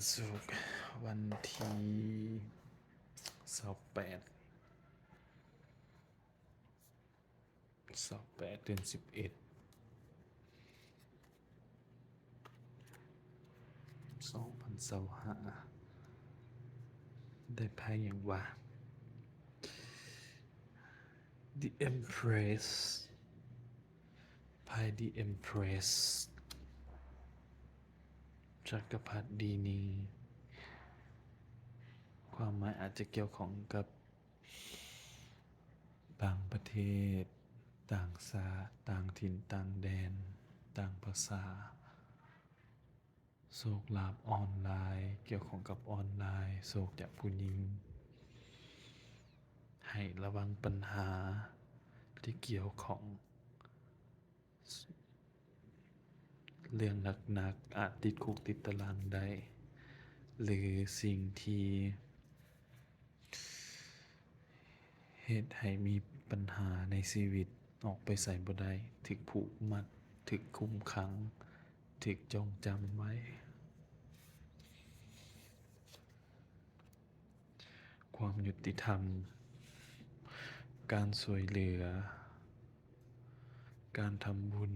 ສຸກ ວັນທີຊາວແປດ ຊາວແປດ ເດືອນສິບເອັດ ສອງພັນຊາວຫ້າ ໄດ້ໄພຫຍັງວະ? The Empress ໄພ The Empress ຈັກກະພັດດີນີ ຄວາມໝາຍອາດຈະກ່ຽວຂ້ອງກັບ ຕ່າງປະເທດ, ຕ່າງຊາດ, ຕ່າງຖິ່ນຕ່າງແດນ, ຕ່າງພາສາ, ໂຊກລາບອອນລາຍ, ກ່ຽວຂ້ອງກັບອອນລາຍ, ໂຊກຈາກຜູ້ຍິງ, ໃຫ້ລະວັງປັນຫາທີ່ກ່ຽວຂ້ອງ ເລື່ອງໜັກໆ ອາດຕິດຄຸກຕິດຕາລາງໄດ້ ຫຼື ສິ່ງທີ່ເຮັດໃຫ້ມີປັນຫາໃນຊີວິດ, ອອກໄປໃສບໍ່ໄດ້, ຖືກຜູກມັດ, ຖືກຄຸມຂັງ, ຖືກຈອງຈຳໄວ້. ຄວາມຍຸຕິທຳ, ການຊ່ວຍເຫຼືອ, ການທຳບຸນ.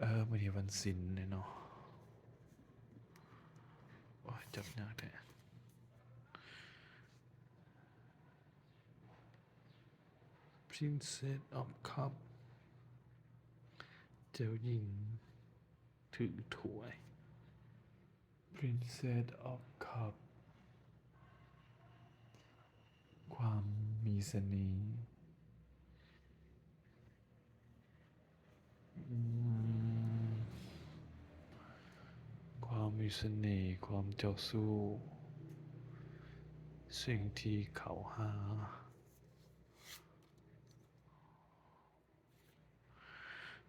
ເອີ ມື້ນີ້ວັນສິນເດ້ເນາະ. ໂອ້ຍ ຈັບຍາກແທ້. Princess of Cup ເຈົ້າຍິງຖືຖ້ວຍ. Princess of Cup ຄວາມມີສະເໜ່ ອືມ ຄວາມມີສະເໜ່, ຄວາມເຈົ້າຊູ້, ສິ່ງທີ່ເຂົ້າຫາ.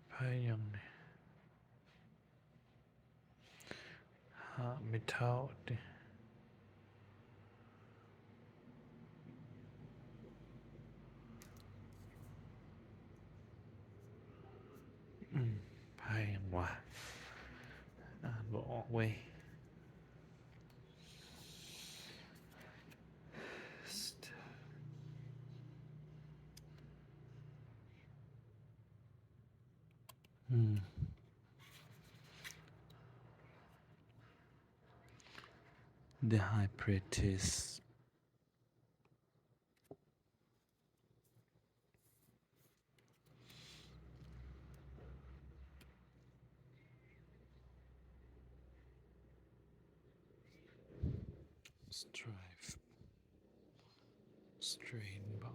ໄພຫຍັງນີ້? ຫ້າເມັດເທົ້າຕິ. ອືມ ໄພຫຍັງວະ? ອ່ານບໍ່ອອກເວີຍ. ອືມ The High Priestess. Strife Strain ບໍ?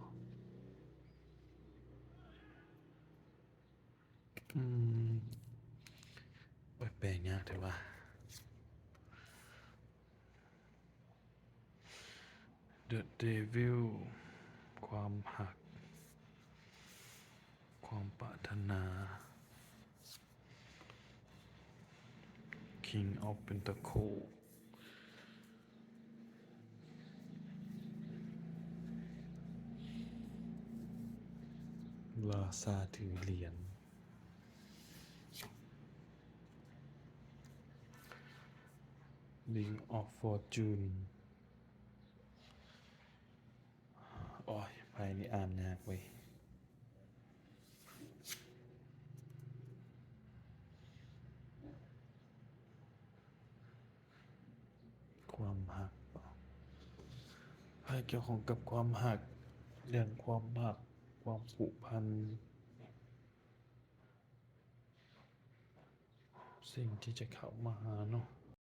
ອືມ ໂອ້ຍ ແປຍາກແທ້ວ່າ. The Devil ຄວາມຮັກ, ຄວາມປາດຖະໜາ. King of Pentacle ລາຊາຖືຫຼຽນ. Wheel of Fortune. ໂອ້ຍ ໄພນີ້ອ່ານຍາກເວີຍ. ຄວາມຮັກ ໄພກ່ຽວຂ້ອງກັບຄວາມຮັກ, ເລື່ອງຄວາມຮັກ, ຄວາມຜູກພັນ, ສິ່ງທີ່ຈະເຂົ້າມາຫາເນາະ.